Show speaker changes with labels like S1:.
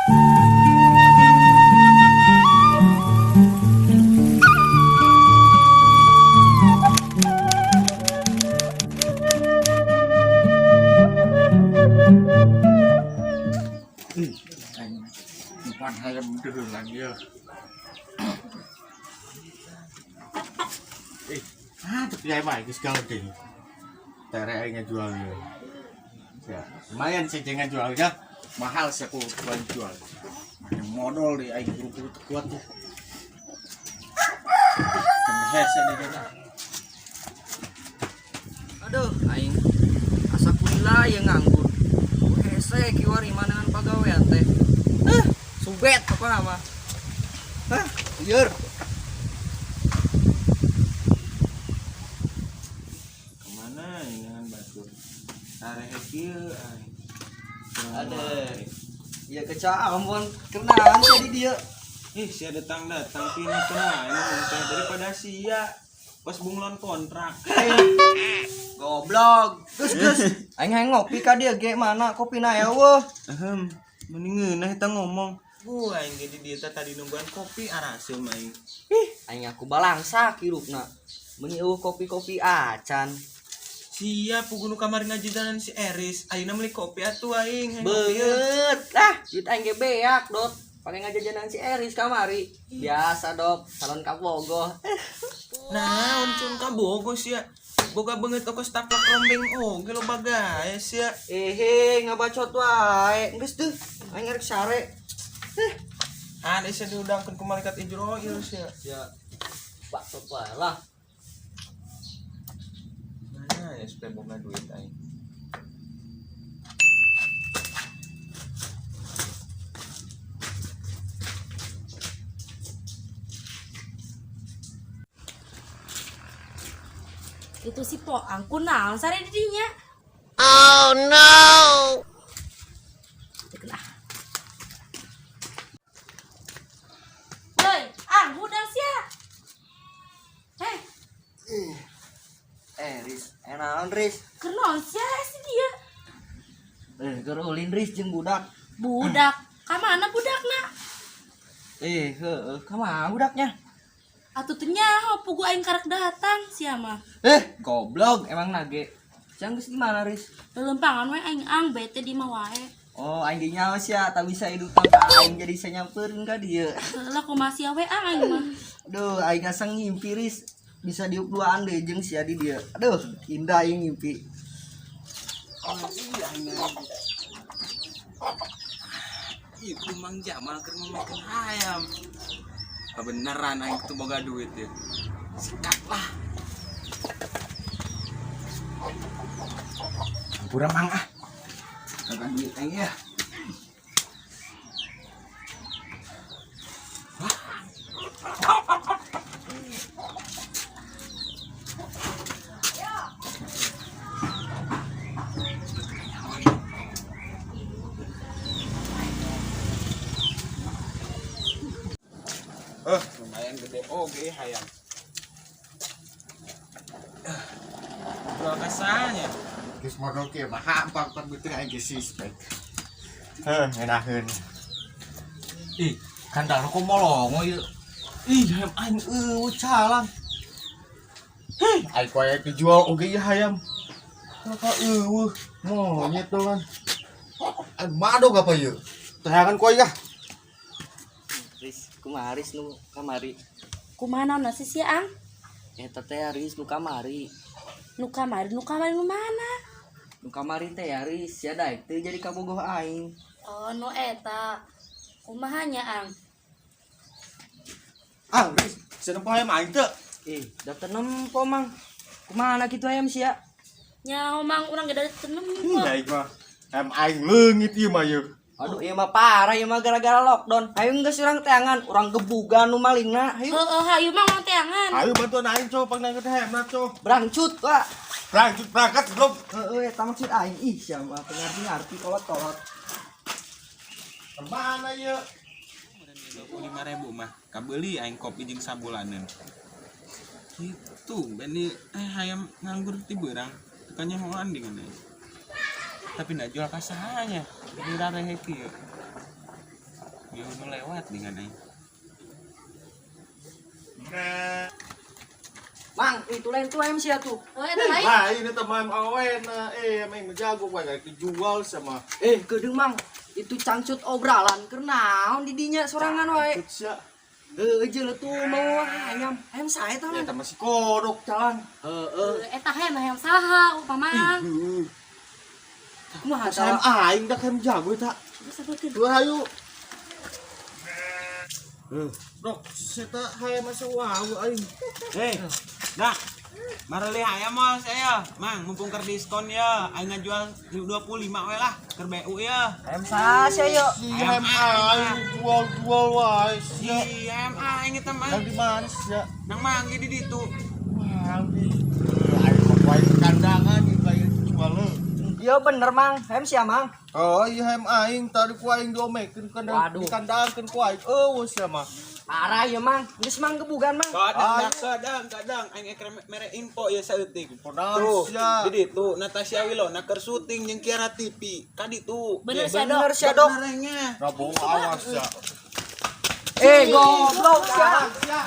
S1: Depan hayam deulang ya. Eh, ah tapi ayam mah geus gede. Tere aing ngajual ya. Ya, lumayan sih jangan jualnya. Mahal sih aku jual. Yang modal deh aing buru-buru kuat tuh. Hese di dia.
S2: Aduh, aing asa kulila ya nganggur. Hese kiwari manangan pagawean teh. Heh, subet apa nama? Hah, lieur.
S3: Kemana dengan batur? Tarehe kieu aing.
S2: Ada. Ya kecampon kenaan jadi dia.
S3: Ih, sia datang-datang pina cenah ini teh daripada sia pas bunglon kontrak.
S2: Goblok. Geus geus. Aing hayang ngopi ka dia ge mana kopina eueuh.
S3: Ahem, mending ngeunah eta ngomong. Gua aing ge di dieu teh tadi nungguan kopi araseum aing.
S2: Ih, aing aku balangsa kirupna. Meuni eueuh kopi-kopi acan.
S3: Sia pugu nu kamari ngajidanan si Eris, ayeuna meuli kopi atuh aing. Hayang kopi euy.
S2: Beungeut. Lah, duit aing ge beak, Dot. Pake ngajajanan si Eris kamari. Biasa, Dok. Calon kabogoh.
S3: Naon cun kabogo sia. Boga beungeut toko taplak rombeng oge loba gae sia.
S2: Ehe, ngabacot wae. Geus deuh, aing arek sare.
S3: Ada sia diundangkeun ku malaikat Ijroil sia.
S2: Ya, bacot wae lah.
S3: Mana ya supaya boga duit aing.
S4: Itu si Poang kunaon sare di dinya.
S5: Oh no!
S4: Lah. Woi, ah hudang sia. Heh,
S2: Eh, Riz, naon Riz?
S4: keur naon sia si dia?
S2: Eh, keur ulin Riz jeung budak.
S4: Budak, ka mana budakna?
S2: Eh, heueuh, ka mana budaknya?
S4: Atuh teu nyaho pugu aing karek datang sia mah.
S2: Eh, goblok emang nage. Siang geus di mana, Riz?
S4: Lelempangan we aing ang bete di mah wae.
S2: Oh, aing ge nyaho sia, tak bisa hidup tanpa aing jadi bisa nyamperin ka dieu.
S4: Lah kumaha sia we ang aing mah.
S2: Aduh, aing asa ngimpi Riz. Bisa diuk duaan deh jeung sia di dieu. Aduh, indah aing ngimpi.
S3: Itu Mang Jamal keur ngomongkeun hayam. Kebenaran aing tuh boga duit ya. Sikat lah. Hampura Mang ah. Boga duit aing ya. Lumayan gede oge hayam. Jual kasanya.
S1: Geus modal kieu mah hampang pan beuteung aing geus suspek. Heuh, ngeunaheun. Ih, kandang kok molongo ieu. Ih, hayam aing eueuh calang. Heh, aing koe dijual oge ieu hayam. Ka eueuh, monyet doang. Aing madog apa ieu? Terangan koe ah.
S2: Riz, kumaha Riz nu kamari?
S4: Kumaha naon sih sia ang?
S2: Eta teh Riz nu kamari.
S4: Nu kamari nu mana?
S2: Nu kamari teh ya Riz, sia daek teu jadi kabogoh aing.
S4: Oh, nu eta. Kumaha nya ang?
S1: Ah, Riz, sia nempo hayam aing teu.
S2: Eh, da teu nempo Mang. Kumaha kitu hayam sia?
S4: Nyaho mang urang ge da teu nempo.
S1: Aing mah hayam aing leungit ieu mah ieu.
S2: Aduh, ieu mah parah ieu mah gara-gara lockdown. Hayu geus urang teangan, urang gebugan nu malingna. Hayu
S4: Heeh, hayu mang urang teangan.
S1: Ayo bantuan aing cow pangnangkeun hayamna cow.
S2: berangcut, Pak.
S1: Berangkat berangkat belum.
S2: Heeh, eta maksud aing. Ih, sia mah teu ngarti-ngarti kolot-kolot.
S1: Kemana ieu?
S3: 25.000 mah kabeuli aing kopi jeung sabulaneun. Gitu, bani hayam nganggur ti beurang. Teu kanyahoan di ngene. Tapi ndak jual kasahanya. Jadi rarehe kieu. Dia nu lewat dengan aing.
S2: Mang, itu lain tuh ayam sia tuh.
S4: Oh, eta lain.
S1: Nah, ini teman awena, eh, emang jago gua kayak dijual sama.
S2: Eh, kedeung, Mang. Itu cangcut obralan keur naon di dinya sorangan wae.
S1: Cut sia.
S2: Heuh, jeung tuh mau ayam. Ayam sae tah,
S1: Ya
S2: Mang.
S1: masih kodok jalan.
S2: Heeh.
S4: Eh, eta hayam hayam saha upama.
S2: Kumaha
S1: Sayam
S2: tah?
S1: aing dah hayam jago eta.
S4: Terus sebutkeun.
S1: Dua hayu. Dok, seta hayam masa wow aing.
S3: Hei, dah. Mareli hayam moal saya. Mang, mumpung keur diskon ya. Aing ngajual 25 we lah keur BU ya.
S2: Ayam sae sia yo.
S1: Si hayam aing jual-jual wae sia.
S3: Si ayam aing eta mah.
S1: Yang di mana sia?
S3: Nang manggi di ditu.
S1: Wah, di. Aing mah wae kandangan ieu jual heuh.
S2: Iya bener, Mang. Ayam sia, Mang.
S1: Oh iya hayam aing tadi ku aing diomekeun kandang
S2: Waduh.
S1: dikandangkeun ku aing. Eueuh sia mah.
S2: Parah ya, Mang. Geus Mang gebugan, Mang.
S3: Kadang, kadang, kadang aing ek mere info ya saeutik.
S1: Naon
S3: Tuh,
S1: sia?
S3: di ditu Natasha Wilona keur syuting jeung Kiara TV. Ka ditu.
S4: Bener sia, Dok.
S2: Bener sia, Dok.
S3: Benernya.
S1: Rabu awas sia.
S2: Eh, goblok sia.
S1: Sia.